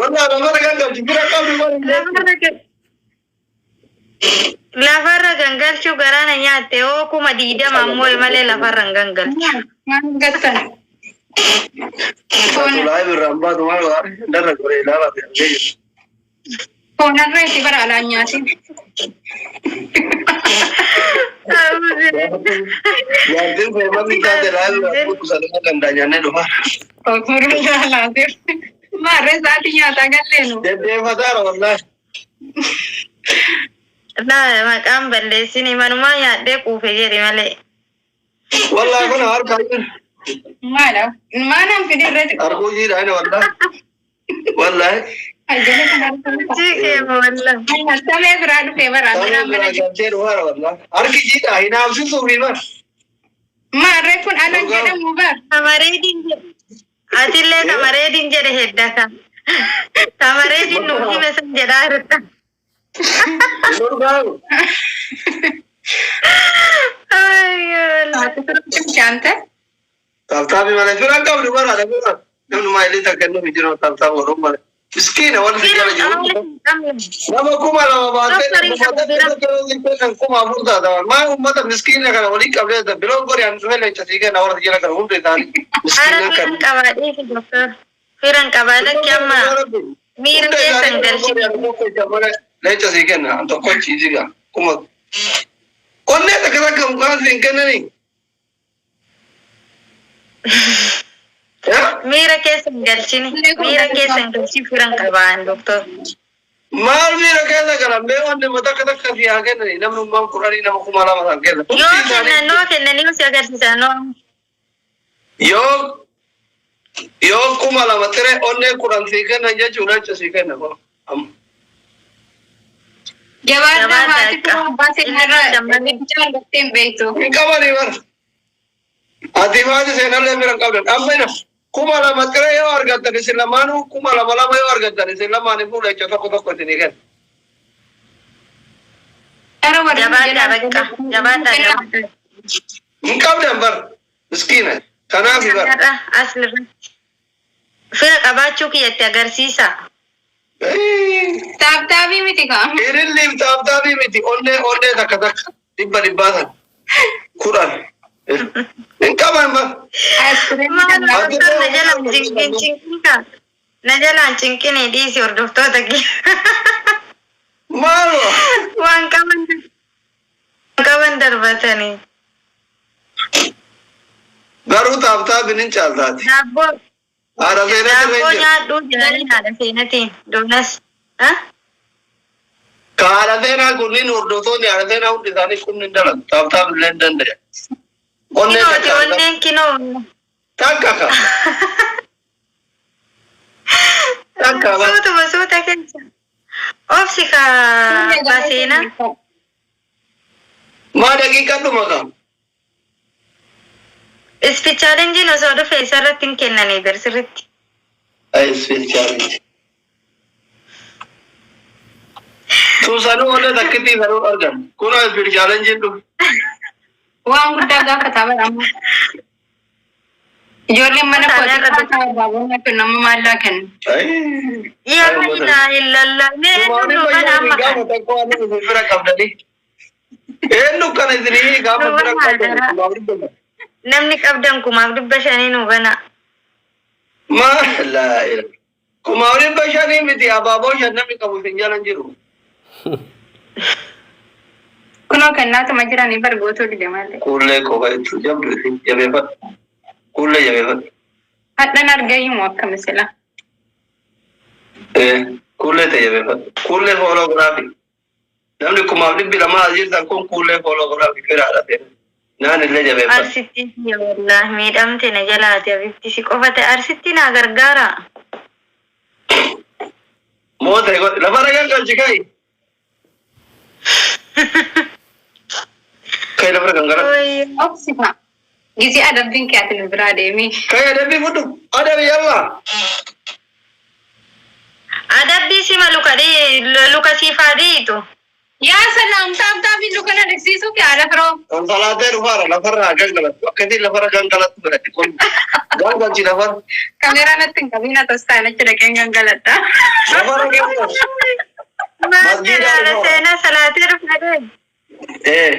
Wallah lafarra gangalchi bira qabdu bara hin beektu. Lafarra lafarra gangalchuu garaana nyaatte hoo 20,000 ammoo malee lafarra hin gangalchu. Maal gattan? Foon Live irraan baatu maal godhaa? Darra goree ilaalaa ta'e argee jiru. Foonarra itti bara alaan nyaatin. Jaartiin feemanni taate live irraan buutu sana danda'a nyaannee dhufa. Ofirraa laatee. Maarree sa'aatii nyaataa galleenu. Deddeeffataara wallahi. Laa maqaan balleessini manumaa nyaadhee quufe jedhi malee. Wallahi kun harka jiru. Maala? Maalaan fidee irratti. Arguu jiidha inni wallahi. Wallahi. Ajjala kan harka. Jikee wallah. Samee biraa dhufee bara. Samee Biraa biraa mana galchee dhufaara wallahi. Harki jiidha hin haamsisuu fi bar. Maarree kun alan jedhamu bar. Tamareediin jedhe. Atillee tamareediin jedhe heddata. Tamareediin nu hime san jedhaa jirta. Hin Ay, Shaanta. Taaptaabii malee fira qabdu bara dha namni maayilii takka inni jiru taaptaab godhuun malee. Miskiina wanti si jala jiru. Nama 2000 baatee uummata kan 4000 taata. Maa uummata miskiina kana walii qabdee biroo godhi an dhufe leenca sii kenna warra jala kana hundi isaanii Ara miskiina kan. firan qabaa dhiisi doktor. Firan qabaa lakki amma miira Hunda keessan isaanii galchine. leenca sii kenna an tokkochi isiga kuma. Onnee takka takka mukaan siin kennanii. Miira keessan galchine. Miira keessan galchine firan qabaa doktor. Maal miira keessa galan mee wanni takka takka si haa kennanii namni ummaan 10 nama 2000 san kenna. Yoo kennan noo kennanii si agarsiisan noo. Yoo 2000 xire onnee 10 sii kennan jechuun leenca sii kenna. Amma. Jabaadhaa Jabaadhaa haati akka. kun abbaa seenarraa jaallatteen hin beektu. Hin qabanii bara. Ati maati seenallee bira hin qabdan. Amma ina 2000 xire yoo argattan isin lamaanuu 2000 lama yoo argattan isin lamaanifuu leenca tokko tokko isinii kenna. Ara warri Jabaadhaa bakka. Jabaadhaa jabaadhaa. Hin qabdan bar. Miskiina. Kanaafi bar. Har'a asirratti fira qabaachuu kiyyatti agarsiisa. Taaptaabii miti kaa. Ililliif taaptaabii miti onnee onnee takka takka dhibba dhibbaa san 10 hin qaban bar. Ayiskiriimii Maal kan doktor na jalaan cinqin cinqin kaa. Na jalaan cinqinii dhiisi hordoftoota kiyya. Maal Waan qaban waan qaban darbatanii. Garuu taaptaabiin hin caaltaati. Daabboo Haadha seenatti irra daabboo hin jiru. nyaadhuu jedhanii haadha seenatiin doonas. Ha? Ka haadha seenaa kunniin hordoftoonni haadha seenaa hundi isaanii qubni hin dalagu. Taaptaab illee hin danda'e. Onnee Kinooti takka onneen kinoo. Takka ka. Takka ba. Suutuma suuta keessa. Obsi ka abbaa seenaa. Maa daqiiqaa dhuma ka. Speed challenge osoo dhufe isarratti hin kennanii bar sirritti. Ay speed challenge. Tun sanuu onnee takkittii sanuu argan. Kun speed challenge dhufe. Waan guddaa gaafataa bara amma. Ijoolleen mana Isaanii kootii irra kaasaa irraa boona kennu amma maallaa kennu. Ay. Yaa ilaaha illallah. Mee eenyu nu bana amma Gaafa kana? tokko waan isin bira qabdanii. Eenyu kana isinii gaafa Nu bira bana qabdanii. adaraa. Namni qabdan 5,500 nu bana. Maa laa ilaaha. 5,500 miti abaaboo shan namni qabu isin jala hin jiru. Kunoo kennaatuma jiranii bargootuu dide malee. Kuullee qofa jechuun jabdu isin jabeeffadhu. Kuullee jabeeffadhu. Hadhan argayyumu akka misila. Kuullee ta'e jabeeffadhu. Kuullee follow godhaafi. Namni 2,200 as jirtan kun kuullee follow godhaafi firaadha ta'e. Naan illee jabeeffadhu. Arsittii kiyya wallahi miidhamte na jalaati habibti si qofa ta'e arsittii naa gargaara. Moota godhi lafa ragan galchi kai. Kai lafa ragan gara. Obsifa. Gizee adabbiin kee ati nu biraa deemee. Kai adabbii fudhu. Adabi yalla. Adabbii sima luka luka siif haa dhiitu. Yaa salaam tap tapii luka na dhiqsiisuuf yaada firoo. Konkolaatee dhufaara lafarraa gangalattu. Akkasiin lafarra gangalattu biratti kun gangalchi lafarra. Kameeraa natti hin qabiin atas ta'an achi dhaqeen gangaladha. Lafarra gangalchi. Maal Masgiida jedhaadha dhufaara. seenaa salaatee dhufnadee. Eh.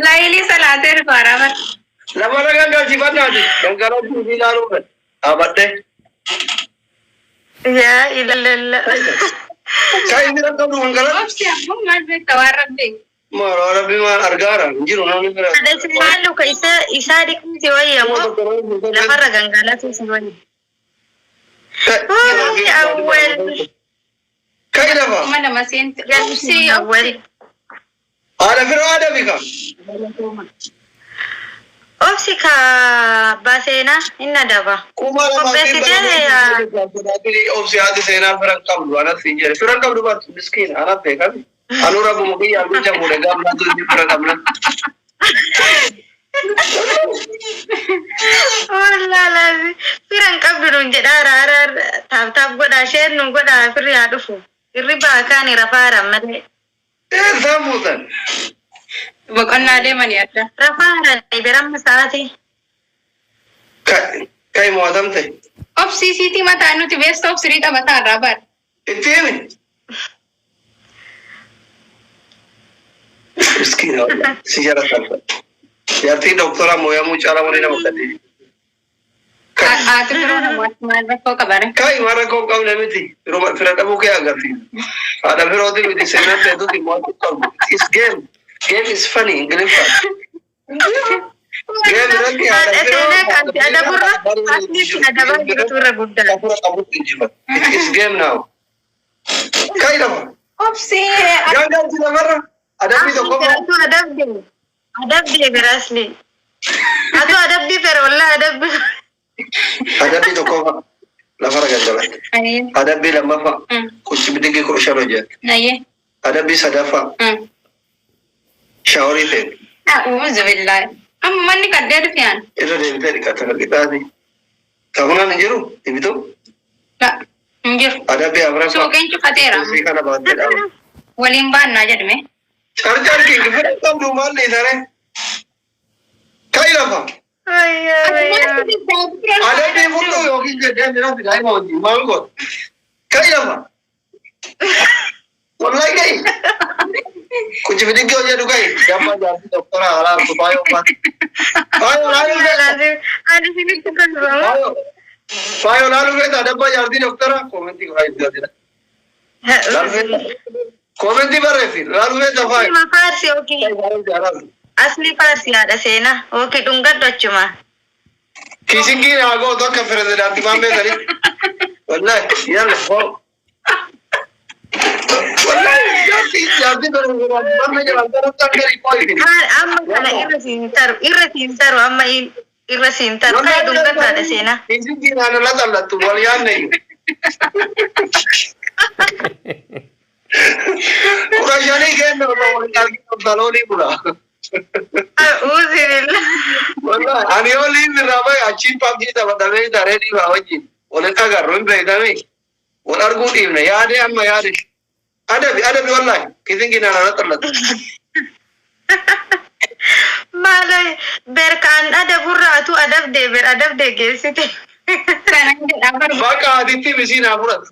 Laayilii salaatee dhufaara bara. Lafarra gangalchi bannaati. Gangalachuu fi ilaaluu fedha. Dhaabadhee. Yaa ilaalala. Kan inni qabdu gangalattu. Obsi ammoo maal beekta waan rabbi. Maal rabbi maal argaara hin jiru namni bira. Haadha seenaa luka isaa isaa dhiquu si wayya moo lafarra gangalatu si wayya? Uy, awwal. Kai lafa. 2000 seenti. Obsi Awwal. obsi. Haadha firoo adabi ka. Obsi ka abbaa seenaa inni adaba. 2500 obsi haati seenaa fira hin qabdu anas hin jedhe. Fira hin qabdu bartu miskiina anas beekami. Anuu rabbuma kiyyaa jecha fuudhe gaafnatu inni fira qabna. Wallaalaazi fira hin qabdu nuun jedhaa raara tap tap godhaa share nuun godhaa firri haa dhufu. Hirriba kaani rafaaran malee. Eessaa fuutan? Boqonnaa deemanii adda. Rafaaran biramma sa'aatii. Kai mo'atamte. Obsii siitii mataa nuti best of three taphataa irraa bara. Itti himi. Miskiina wallah. Si jala salpha. Jaartiin doktora mooyamuu caalaa walii nama sadii. Kai. Haati biroo namoota maal rakkoo qabare? Kai maal rakkoo hin qabne miti. Firuma fira dhabuu kee agarsiisa. Haadha firooti miti seenaan teetuti mo'achuu qabdu. It's game. Game is funny Ingiliffaan. Game irratti haadha Haadha firoo seenaa haadha kan adaburra firaa asliitti adabaa jirutu irra guddaadha. Fira qabutti injifata. It is game now. Kai lafa. Obsii Gangalchi lafarra. Adabbii tokko Atu adabde. Adabde biraasli. Atu adabbii fere wallah adabbii. Adabbii tokkoffaa lafarra gangalatte. Ayyee. Adabbii lammaffaa qucci bidigii 15 hojjette. Ayyee. Adabbii sadaffaa shaaworii feete. A'uuzu billaahi. Amma manni qaddee dhufiyaan. Irra deebitee dhiqatta kan qixaati. Saamunaan hin jiru? Hin bitu? La hin jiru. Adabbii afuraffaa Suuqiin cufateera. kursii kana baattee dhaaba. Waliin baannaa jedhame. Carcar kee fira qabdu maal dhiisare? Kai lafa. Adabbii fudhu yookiin jedhee bira fidaa wajjin maal godha? Kai lafa. Wallahi kai. Kuchi bidiggi hojjedhu kai. Damma jaartii doktora halaabtu faayoo faatu. Faayoo laaluu feeta. Ani isinitti kolfamu. Faayoo. Faayoo laaluu feeta damma jaartii doktora koomentii faayoo. Laaluu feeta. Koomentii barreessi. Laaluu feeta faayoo. Asli faarsi yookiin asli faarsi haadha seenaa yookiin dhungadhu achuma. Kiisingiin haa gootu akka pirezidaantii Maammee sanitti. Wallahi yalla hoo. Wallahi jaartii pirezidaantii Maammee jedhan kanatti akka riipoo isin. Amma kana irra siin taru irra siin taru amma irra siin taru kai dhungadhu haadha seenaa. Kiisingiin haa lola qallattu wal yaadne iyyuu. 15 kenna osoo wal hin argin taloonii bula. A'uuzu billah. Wallahi ani yoo liin irraa bahe achiin PUBG taphatamee taree dhiibaa wajjin wal hin agarru hin beektamee wal arguu dhiifne yaadee amma yaade. Adabi adabi wallahi kiisingiin haa lola qallattu. Maalo berkaan adaburra atu adabdee ber adabdee geessite. Kanan jedhaa bara. Bakka aditti misiin haa fudhatu.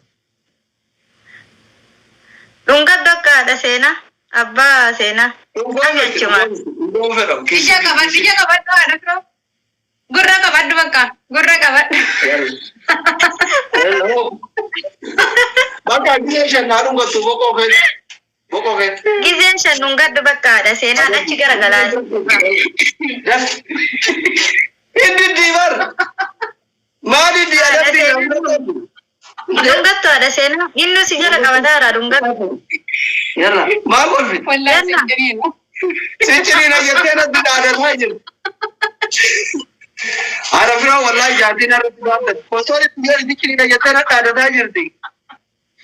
Dhungadhu akka haadha seenaa abbaa seenaa. Qabi achuma. Ija qabadhu ija qabadhu haadha firoo. Gurra qabadhu bakka gurra qabadhu. Bakka gisee shan naa dhungattu boqoo keessa. Boqoo keessa. Gizeen shan dhungadhu bakka haadha seenaan achi garagalaa. Inni diibar. Maali di adabbii Dhungattu haadha seenaa inni si jala qabataara dhungattu. Yalla maal kolfi? Wallahi Yalla. sin ciniina. Si ciniina jettee natti dhaadataa jirti. Haadha firaa wallahi jaartiin irratti baaftat. Osoo itti jedhi si ciniina jettee natti dhaadataa jirti.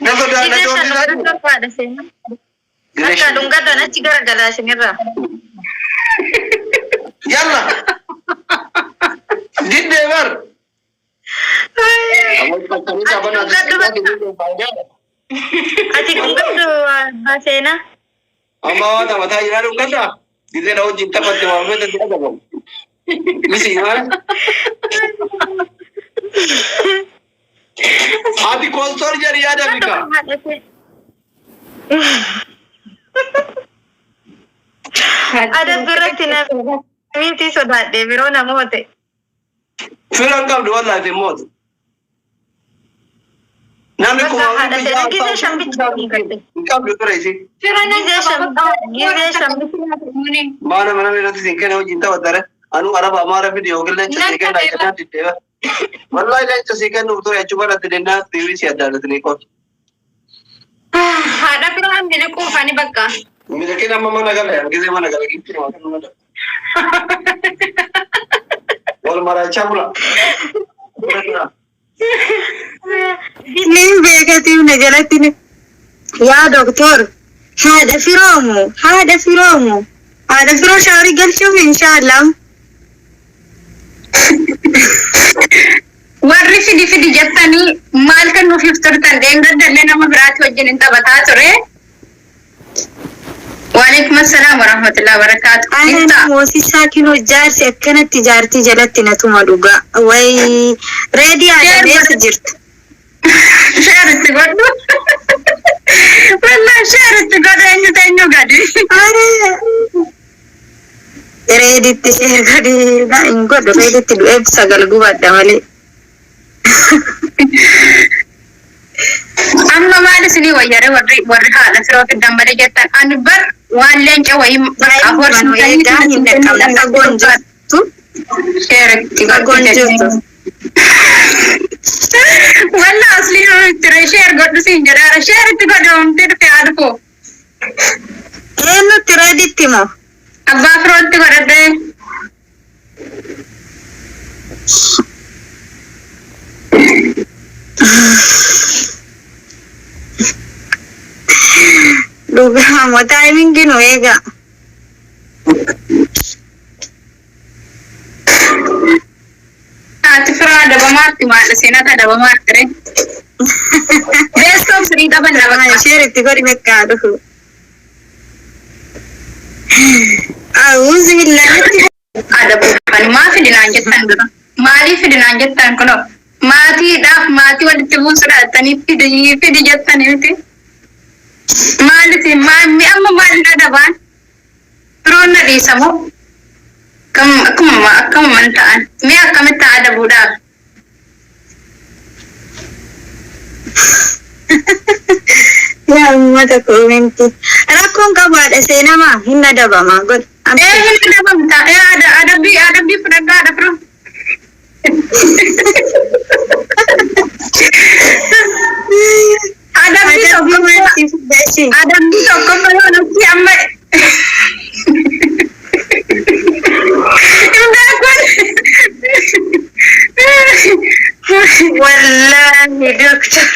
Na sodaa na Gizee shan doorsisaa dhungadhu jirti. akka haadha seenaa. Bakka dhungadhaan achi garagalaa isinirraa. Yalla. Diddee bar. Ati dhungadhu bakka. Ati dhungadhu abbaa seenaa. Amma waan taphataa jiraa dhungadhaa. Gizee na wajjin taphatte waan fedhe si adabamu. Misi maal? Ati koostor jedhi yaada bika. Adabbi irratti namitti sodaadhe biroo namoota. Fira hin qabdu wallahi immoota. Namni Bakka kuma haadha seenaa gizee shan bicha dhungatte. hin qabdu fira isii. Fira nan Gizee shan gizee shan Maana mana irratti siin kenna wajjin taphattare. Anuu araba amaara fide yookiin leenca sii kenna jennaan diddeeba. Wallahi leenca sii kennuuf ture jechuu baratti dennaa tiivii si addaalatanii qofa. Haadha firaa miliquuf ani bakka. Miliqin amma mana gala gisee mana gala gifti nama kennu mala. Wal maraachaa bula. Nin beekatiif na jalatti ni. Yaa doktor, haadha firoomu, haadha firoomu, haadha firoo shaarii galchuuf inshaallah. Warri fidi fidi jettanii maal kennuuf turtan dheengaddallee nama biraatti wajjin hin taphataa ture. Waalaikum assalaam warahmatullahi wabarakaatu. Aannan Iftaa. moosisaa kinoo jaarsi akkanatti jaartii jalatti na tuma dhugaa. Wayi reedii haadha eessa jirtu? Share itti godhu. Wallahi share itti godhu eenyu eenyu gadi. Reeditti share godhi hin godhu reeditti du'eef sagal gubadha malee. Amma maal isinii wayyare warri haadha firoo fiddan malee jettan ani bar waan leenca wayii bakka Eegaa hin dhaqqabne fagoon jirtu. Share itti Fagoon godhu. jirtu. Walla aslii itti share godhu siin jedhaara share itti godhu homti dhufe haa dhufu. Eenyutti reeditti moo? Abbaa firootti godhadhee. Dhugaa moo timing nu eegaa. Haati firaa adabamaatti maal seenata adabamaatti re. Best of three taphanna bakka. Share itti godhi bakka haa dhufu. A'uuzu billaahi. Adabuufan maa fidinaan jettan dura? Maaliif fidinaan jettan kunoo? Maatiidhaaf maatii walitti buusuudha jettanii fidi fidi jettanii miti. Maaliif maammi amma maalin adabaan? Firoon na dhiisamoo? Akkuma akkamuman ta'an mee akkamitti adabuudhaaf? Yaa uummata koomentii. Rakkoon qabu haadha seenamaa hin adabamaa godhi. Ee hin adabamta. Ee adabbii adabbii fudhadhaa haadha firoo. Adabbii tokkoffaa adabbii tokkoffaa yoo nuti amma hin beekun. Wallaahi doctor.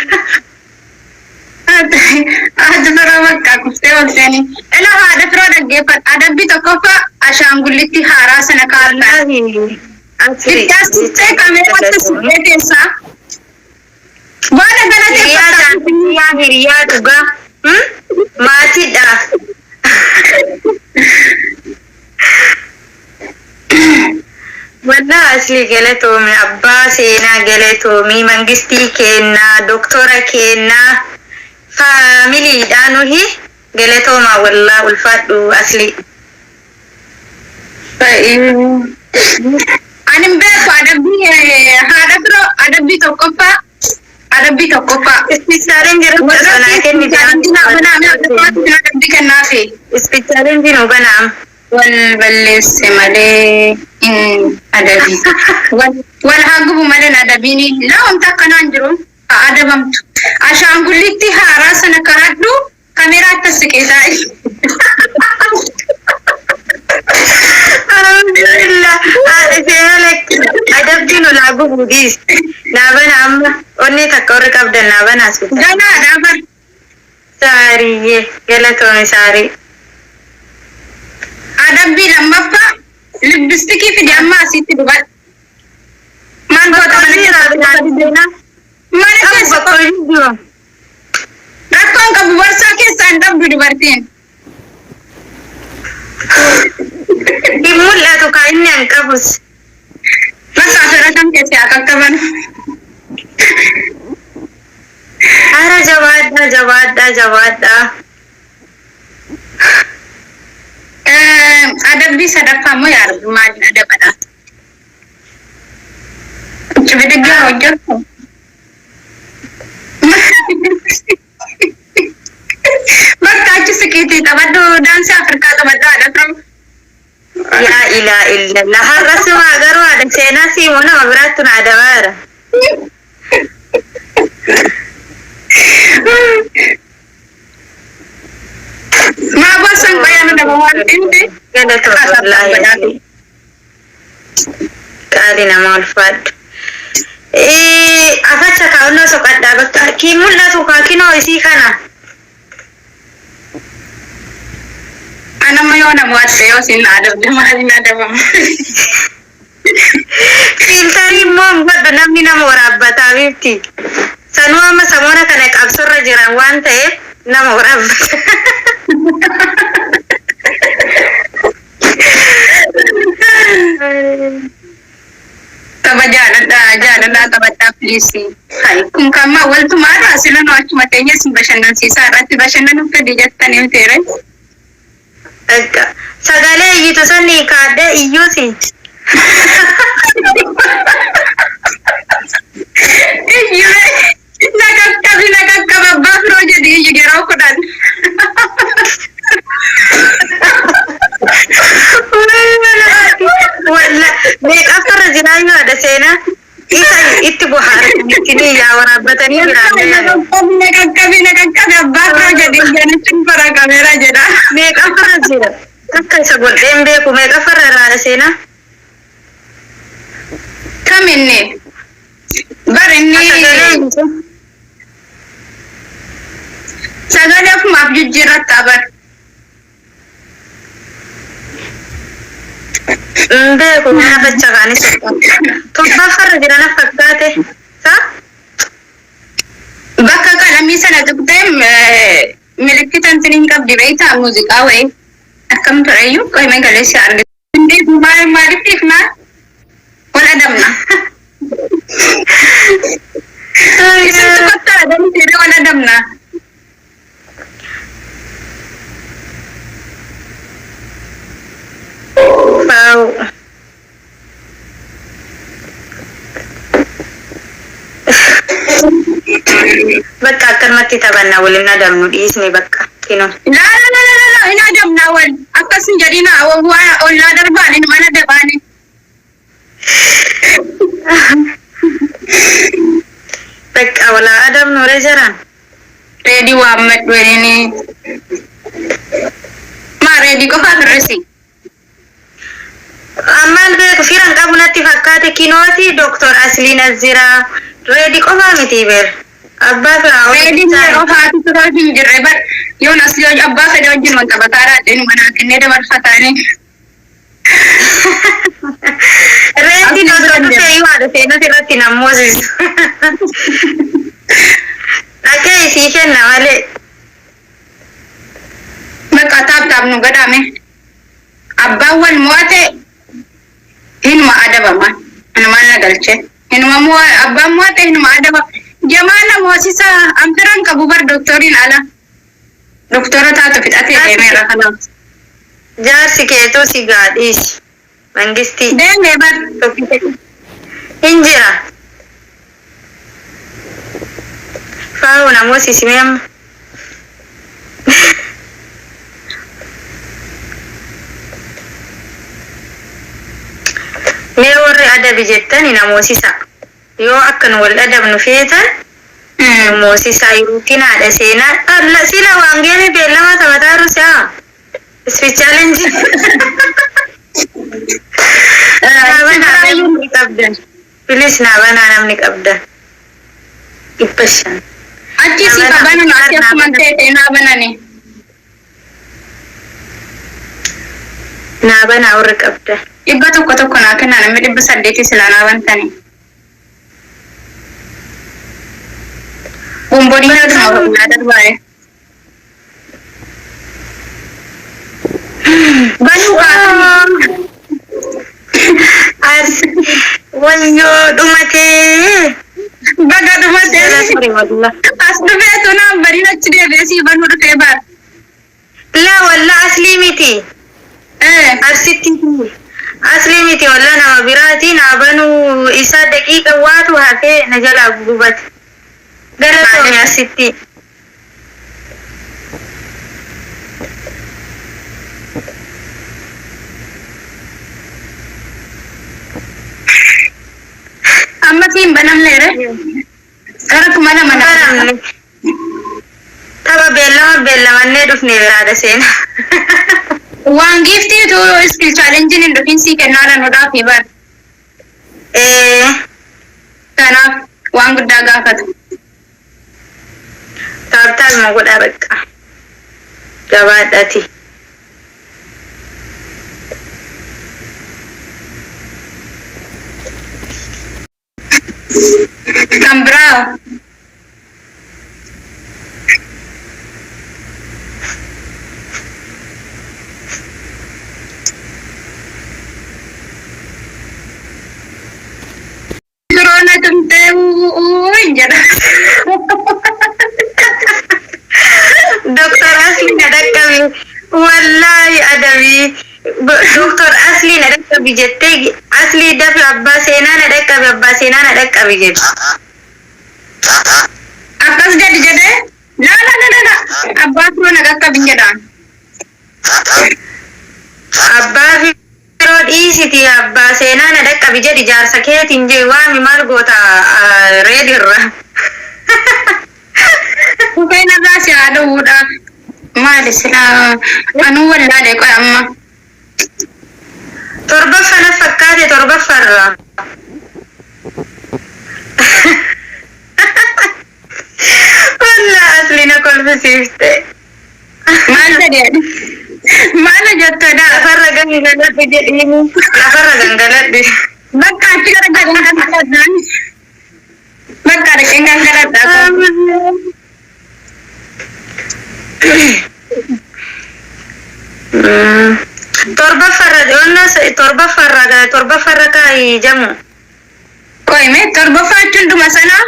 Haati firoo bakka kuftee olseeni. Ila haadha firoo dhaggeeffadha. Adabbii tokkoffaa ashaangullitti haaraa sana kaa'annaa. Wallaahi. Itti kameeraatti siqee keessaa. Waan Hiriyaa galateeffata. hiriyaa hiriyaa dhugaa. Maatiidha. Wallaa asli galatoomi abbaa seenaa galatoomi mangistii kennaa doktora kennaa faamiliidha nuhi galatooma wallaa ulfaadhu asli. Ani hin beeku adabbii haadha firoo adabbii tokkoffaa adabbii tokkoffaa. Ispichaaleen jiru Warra osoo kennite adabbii kennaafi. Ispichaaleen jiru banaam. Wal balleesse malee hin adabi. Wal haa gubu malee hin adabiini. Laa wanta akkanaan jiru haa adabamtu. Ashaangullitti haaraa sana kaa'adhu kameeraatti as siqee taa'i. Alhamdulillah. Haadha seenaa lakki adabbiin olaa gubuu dhiis. Naa bana amma onnee takka warri qabdan naa bana as bitaa. Ganaadha bar. Saariyyee galatoomi saarii. Adabbii lammaffaa lipstick fidi amma asitti dubadhu. Maal goota mana keessa? Mana keessa rakkoon qabu barsaa keessaa hin dhabdu dubartiin. Hin mul'atu kaa inni an qabus. Bakka fira kan keessi haa qaqqaban. Hara jabaadhaa jabaadhaa jabaadhaa. Adabbii sadaffaa immoo yaa Rabbi maaliin adabadha? Bidiggaa hojjetu. Bakka achi siqiitii taphadhu daansii Afrikaa taphadhu haadha firu. Laa ilaa illallah. Har'a suma garuu haadha seenaa siimu nama biraatti na adabaara. Maa bossan qoyaan adaba waan dhinte. Galatoon wallaahi. Qaali nama ulfaadhu. Afacha kaa'unnoo soqadhaa bakka kii mul'atu kaa kinoo isii kana. Anamma yoo nama waatte yoo isin adabde maaliin adabama? Fiiltarii immoo hin godhu namni nama waraabbataa beekti. Sanuu amma samoona kana qabsorra jiran waan ta'eef nama waraabbata. Tapha jaaladhaa jaalalaa taphadhaa please. Hai kun kan maa waltumaadha sila nu achuma teenya isin bashannansiisaa irratti bashannanuuf fedhi jettanii miteere. Akka sagalee iyyitu sani kaadhee iyyuuti. Iyyuu na qaqqabi na qaqqaba abbaa firoo jedhi iyyu yeroo 10. Walla meeqaffarra jiraayyuu haadha seenaa isa itti bohaaranii yaa waraabbatanii Na biraan qaqqabi na qaqqabi na qaqqabi abbaa firoo jedhi iyyanichi bara kameera jedha. Meeqaffarra jira akka isa godheen beeku meeqaffarra jira haadha seenaa. Kam inni? Bar inni Sagalee iyyitu. Sagalee ofumaaf jijjiirrattaa bar. Hin beeku naafacha kaanis torbaffarra jira na fakkaate sa. Bakka qalamii sana tuqxee milikkita intin hin qabdi beektaa muuziqaa wayii. Akkam tureyyuu qohimee galeessi argite. Maal maaliif dhiifnaa? Wal adamna. Isintu kottaa adamti jedhee wal adamna. Faawu. Bakka akkanumatti taphanna waliin adamnu dhiisne bakka kino. Laa la la la la hin adamna wal akkas hin jedhina waa ollaa darbaan hin mana dabaani. Bakka walaa adamnu re jiran. Reedii waammadhu jedhini. Maa reedii qofaaf hir'isi. Ammaan beeku firan qabu natti fakkaate kinooti Dooktor Asliin as jira. Reedii qofaa miti ber. Abbaa firaa Reediin yeroo haati turoo hin jirre bar yoon asli abbaa fedhe wajjin wal taphataa raadheen manaa kennee dabarfataani. Reediin osoo dhufee iyyuu haadha seenaa irratti nan moosisu. Dhaqee isii kenna malee. Bakka tap tap nu godhame. Abbaan wal mo'ate hinuma adabama. Hinumaan na galche. Hinuma abbaan mo'ate hinuma adaba. Jamaa na moosisa anfiraan qabu bar doktoriin ala. Doktora taatu fixatee deemeera kanaaf. Jaarsi keetuu si gaadhiisi. Mangistii. Deemee bar. Hin jira. Faawu na moosisi mee amma. Mee warri adabi jettani na moosisa. Yoo akka nu wal adabnu feetan nu moosisa yookiin haadha seenaa. Alla sila waan geemi beellama taphataa rusiyaa. Ispi challenge. Naa banaa namni qabdan. Please naa banaa namni qabdan. 500. Achi si qabanan ati akkuma ta'e naa banani. Naa banaa warri qabdan. 100 tokko naa kennaa namni 800 silaa naa bantani. Bomboniin aduma naa darbaa'e. Banuu kaasanii. Wayyoo dhumatee. Baga dhumatee. Sorry wallah. As dhufeetu naan bariin achi deebi'ee sii banuu dhufee bara. Laa wallah aslii miti. Arsitti aslii miti wallah nama biraati naa banuu isaa daqiiqa waatu hafee na jalaa gubate. Galatoome arsitti. Amma siin banamneere. Gara 2000 nama. Banamne. Tapha beellama beellamannee dhufne biraadha seena. Waan giiftiitu skill challenge hin dhufin sii kennaa nuudhaaf bara. Ee. Kanaaf waan guddaa gaafatu. Tap tap ma godhaa bakka. Gabaadhaati. Kan biraa. Firoona tumtee hin jedha. Doktor Asli na dhaqqabi. Wallaahi adabii. Doktor Asli na dhaqqabi jettee Asli dafi abbaa seenaa na dhaqqabi, abbaa seenaa na dhaqqabi jedhu. Akkas gadi jedhee laa laa laa laa abbaa firoo na qaqqabi jedhaan. Abbaa firoo dhiisiti, abbaa seenaa na dhaqqabi jedhi, jaarsa keetiin jee waami, maal goota reedirra. Kufeen irraa si haa dhowwuudha. Maali silaa anuu wallaalee qoy amma. Torbaffa na fakkaate, torbaffarra. Wallaa asli na kolfisiifte. Maal jedhee? Maal jettudha? Lafarra gangaladhu jedhiini. Lafarra gangaladhu. Bakka achi gara galeen gangaladhaan. Bakka dhaqeen gangaladhaa. Torbaffarra onnoo torbaffarra torbaffarra kaayi jamu. Qoyme torbaffaa jechuun dhuma sanaa.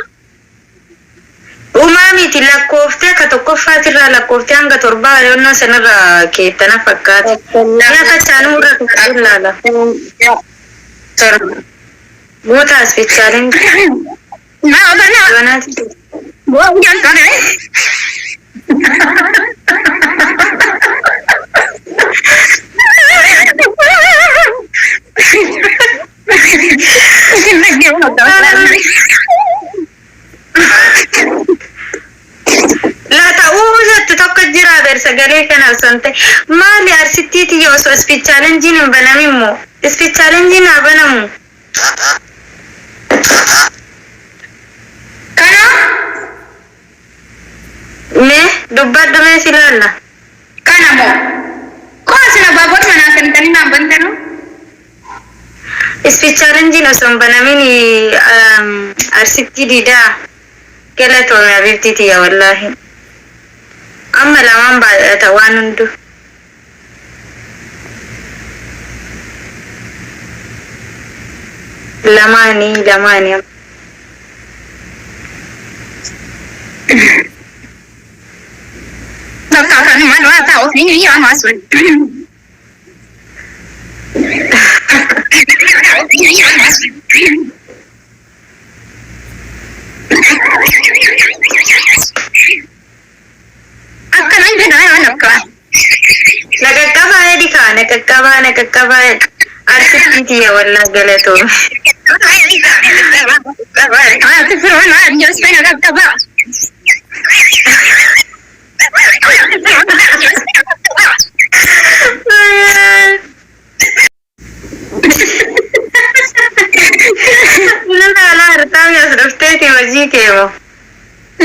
Uumaa miti, lakkooftee akka tokkoffaatirraa lakkooftee hanga torbaa onnoo sanarra keettana fakkaata. Mi'a fachaanuu irra kan ilaala. Torba. Guutaas fichaaleen Naa banaa. yoonaati. Bu'aa jalqabe. Laata uu jettu tokko jira ber sagalee kana osoo hin ta'e. Maali arsittiiti yoo osoo speed challenge hin banamin moo? Speed challenge haa banamu. Kana. Mee dubbadhu, mee si ilaalla. Kana moo? Koo isin abaaboota manaa kennitanii naan bantanu? Speed challenge osoo hin banamin arsittii diidaa galatoome abibtii tiyya wallaahi. Amma lamaan baay'ata waan hundu. Lamaanii lamaanii. Bakka kanuma waa ta'u fi yaa sun. Akkanan jedhaa yoo nakka. Na qaqqabaa jedhi kaa, na qaqqabaa, na qaqqabaa jedhi. Arsittii tiyya wallaa galatoome. Ati firoon yoo na qaqqabaa. Lala ala hartaami as dhufteeti hojii kee moo?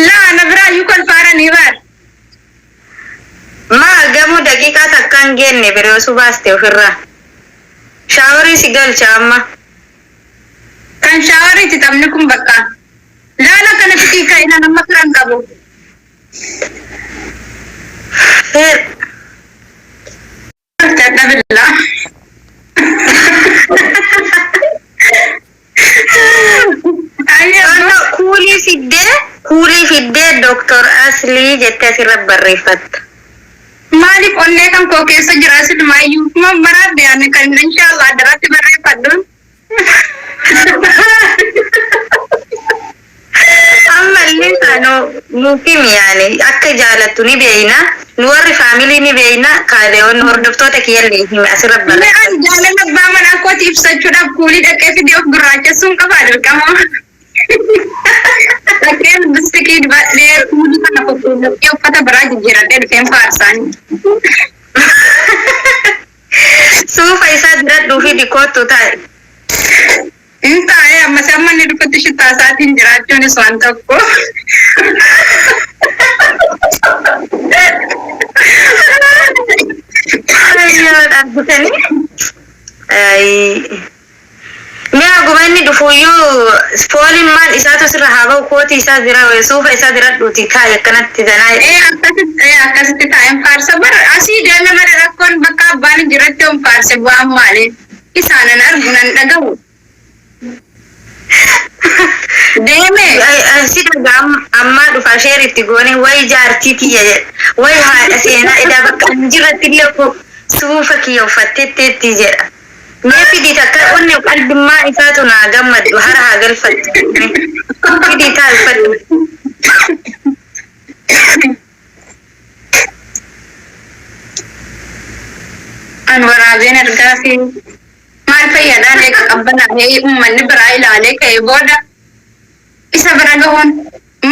Laa na biraa iyyuu kolfaaranii baar. Maa gamuu daqiiqaa takka hin geenne bire osoo baaste ofirraa. Shaaworii si galcha amma. Kan shaawariitti taphni kun bakka. Laala kana fitii ka'ina nama firan qabu. Feer. Dadhabilla. Aslii jettee asirra barreeffatta. Maaliif onnee kan koo keessa jira silmaayyuu maraadde ani kan inshaallah addaratti barreeffadhuun. Ammallee isaanoo nuuf himi yaani akka jaalattu ni beeyna. Nu warri faamilii ni beeyna. Kaaleewwan hordoftoota kiyyallee himi asirra Mee barreeffadhu. ani jaalala abbaa manaa kooti ibsachuudhaaf kuulii dhaqee fidee of gurraachessuun qabaa dirqama. Dhaqee lippistikii dibadhee kuulii kana qulqulleessee uffata biraa jijjiiradhee dhufeen faarsaanii. Suufa isaa diradhuu fi dikoottu taa'e. Hin taa'ee ammas amma inni dhufutti shittaa isaatiin jiraachuunis waan tokko. Ayyoo dhaabbatanii. Mee haguma inni dhufuyyuu fooliin maal isaatu sirra haa ba'u kootii isaa dira suufa isaa diradhuuti kaa'i akkanatti danaa. Akkasitti taa'een faarsa bara asii deeme mara rakkoon bakka abbaan hin jirretti on faarse bu'aan maali? Isaanan argu nan dhagahu. Deeme. Si dhagaa ammaa dhufa sheer itti goone wayi jaartii tiyya jedha wayi haadha seenaa edaa bakka hin jirretti illee suufa kiyya uffatteetteetti jedha. Mee fidii takka onni qalbimmaa isaatu naa gammaddu hara haa galfattu. Fidii taa uffadhu. An waraabeen argaa fi maal fayyadaan eega qabbanaa'ee uummanni biraa ilaalee ka'ee booda isa bira gahuun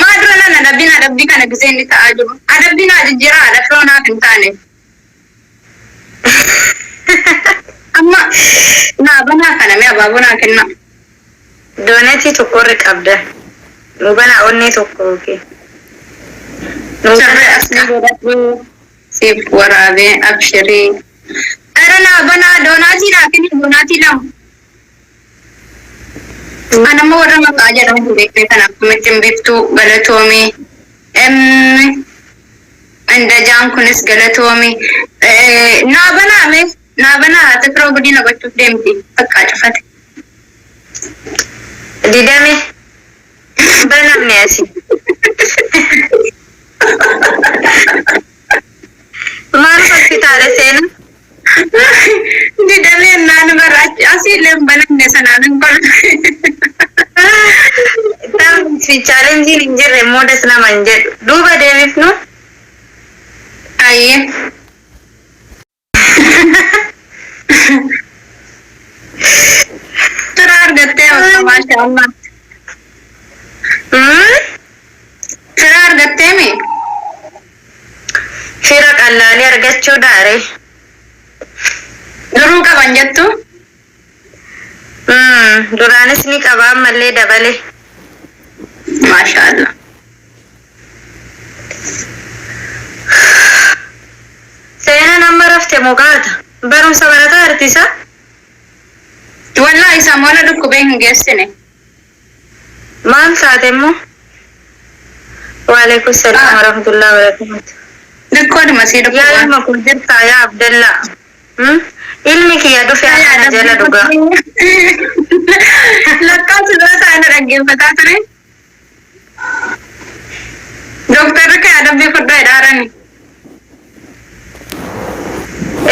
maa dura nan adabbiin adabbii kana gisee inni ta'aa jiru adabbiin haa jijjiiraa adabbii naaf hin taane amma naa banaa kana mee abaaboo naa kenna. Doonatii tokkorri qabda. Nu banaa onnee tokko yookiin. Nu Sirrii asii godhadhu siif waraabee abshirii. Ara naa banaa doonaatii naa kenni doonaatii lama. Anammoo warra maqaa jedhamu hin beekne kanaaf akkamitti hin beektu galatoomii. Indajaan kunis galatoomii. Naa banaa mee naa banaa haati firoo guddina gochuuf deemti bakka cufate. Didame. Banamne asii. Maal hospitaala seena? Didamee naan bara asii illee hin banamne sanaan hin kolfe. Fi chaalenjiin hin jirre immoo das nama hin jedhu. Duuba deebifnu. Ayyee. Fira argattee bakka maashaallah. Fira argattee mi? Fira qallaalii argachuu daare. Duruu qaban jettu? Duraanis ni qaba ammallee dabale. Maashaallah. Seenaan amma rafte mukaata. Barumsa barataa artisa? Wallaahi samoona dhukkubee hin geessine. Maal taate immoo? Waalaikum salaam warahmatullahi wabarakatuh. Dhukkoodhuma sii Yaa dhukkubaa. ilma kun jirtaa yaa Abdallaa. Ilmi kiyya dhufe akkana jala dhugaa. Lakkoofsa dura taa'ee dhaggeeffataa ture. Dooktarri kee adabbii fudhaa jedhaarani.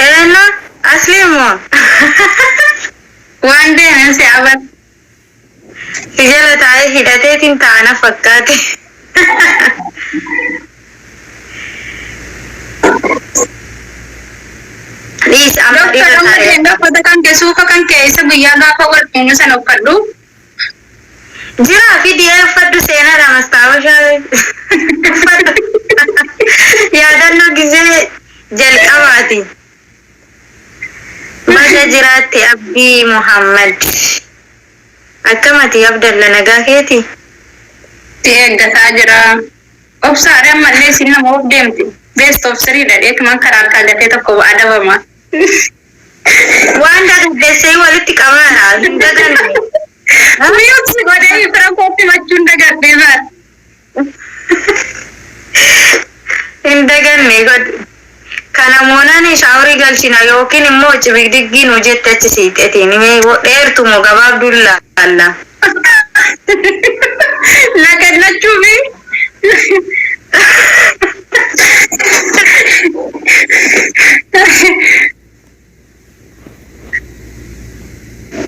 Eenyu asli immoo. Waan deemeen si abar. Si jala taa'ee hidhateetiin taa'ana fakkaate. Dhiis amma Dooktar dhiira amma taa'ee. deemee uffata kan kee suufa kan kee isa guyyaa gaafa wal fuunu sana uffadhu. Jiraa fi dhiyee uffadhu seenaadha mastaawashaa uffadhu. Yaadannoo gisee jalqabaati. Baga jiraatte Abdii Muhammad. Akkamati Abdalla nagaa keeti? Si eeggataa jira. Obsaadha ammallee isin nama of deemti. Best of three dhadheetumaan karaa harkaa gatee tokko adabama. Waan dargaggeessee walitti qabaadha. Hin daganne. Mute godhee fira kootti machuun dagadhee baata. Hin daganne godhu. Kana moonaan shaaworii galchina yookiin immoo cibigdiggii nu jette achi siixetiin dheertu moo gabaabduun laalla. Na kennachuufi.